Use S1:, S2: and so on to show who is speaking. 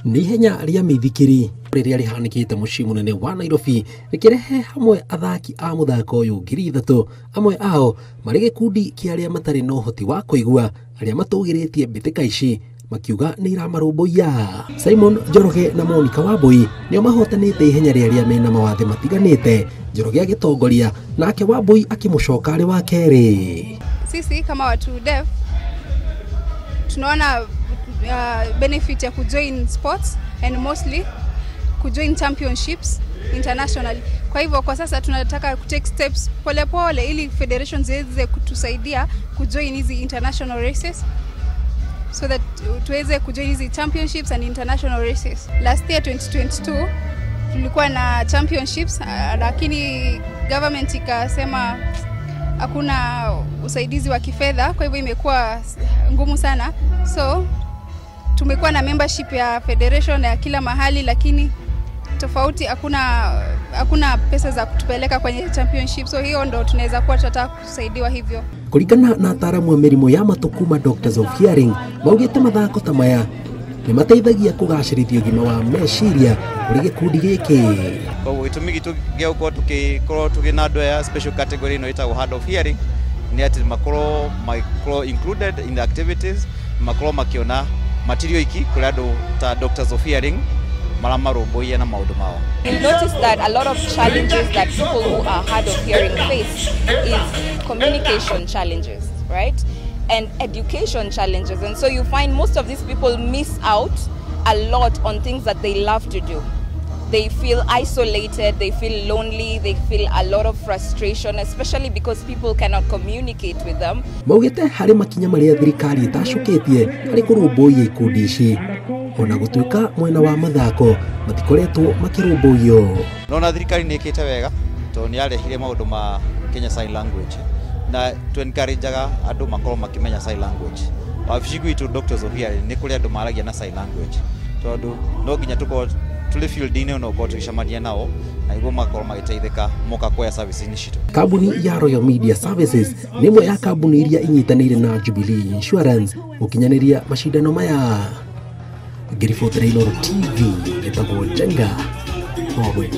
S1: Nĩ ihenya rĩa mĩithikiri rĩrĩa rĩhanĩkĩte mũciĩ mũnene wa Nairobi rĩkĩrehe hamwe athaki a mũthako ũyũ 3,000, amwe ao marĩ gĩkundi kĩa arĩa matarĩ na ũhoti wa kũigua, arĩa matũgĩrĩtie mbĩtĩka ici makiuga nĩ iramarũmbũiya. Simon Njoroge na Monica Wambui nĩo mahotanĩte ihenya rĩa arĩa mena mawathe matiganĩte, Njoroge agĩtongoria nake Wambui akĩmũcoka arĩ wa kerĩ.
S2: Sisi kama watu deaf tunaona benefit ya kujoin sports and mostly kujoin championships internationally. Kwa hivyo kwa sasa tunataka kutake steps pole pole ili federations ziweze kutusaidia kujoin hizi international races so that tuweze kujoin hizi championships and international races. Last year 2022 tulikuwa na championships, lakini government ikasema hakuna usaidizi wa kifedha, kwa hivyo imekuwa ngumu sana. So tumekuwa na membership ya federation ya kila mahali, lakini tofauti hakuna pesa za kutupeleka kwenye championship. So hiyo ndo tunaweza kuwa tunataka kusaidiwa hivyo.
S1: Kuringana na ataaramu a mĩrimũ ya matũ kuma Doctors of Hearing maugĩte mathako ta maya nĩ mateithagia kũgacĩrithia ũgima wa meciria kũrĩ gĩkundi gĩkĩ.
S3: Koguo gĩtũmi gitũ gĩa gũkorwo tũgĩkorwo tũgĩ na andũ aya special category ĩno ĩtagwo hard of hearing nĩ atĩ makorwo included in the activities, makorwo makĩona matirĩ oiki kũrĩ andũ ta Doctors of Hearing maramarũmbũiya na maũndũ mao.
S4: You'll notice that a lot of challenges that people who are hard of hearing face is communication challenges, right? And education challenges. And so you find most of these people miss out a lot on things that they love to do. They feel isolated, they feel lonely, they feel a lot of frustration, especially because people cannot communicate with them.
S1: Maugĩte harĩ makinya marĩa thirikari ĩtacũkĩtie harĩ kũrũmbũiya ikundi ici, ona gũtuĩka mwena wa mathako matikoretwo makĩrũmbũiyo.
S3: Nona thirikari nĩ ĩkĩte wega tondũ nĩ yarehire maũndũ ma Kenya Sign Language na tu encourageaga andũ makorwo makĩmenya sign language. Wabici gwitũ Doctors of Hearing nĩ kũrĩ andũ maragia na sign language tondũ no nginya tũkorwo tũrĩ field-inĩ no ũkorwo tũgĩcemania nao na nĩguo makorwo magĩteithĩka moka kuoya service-inĩ citũ.
S1: Kambuni ya Royal Media Services nĩ ĩmwe ya kambuni iria inyitanĩire na Jubilee Insurance gũkinyanĩria macindano maya. Ngĩribotera Inooro TV, ĩtagwo Njenga Wabwe.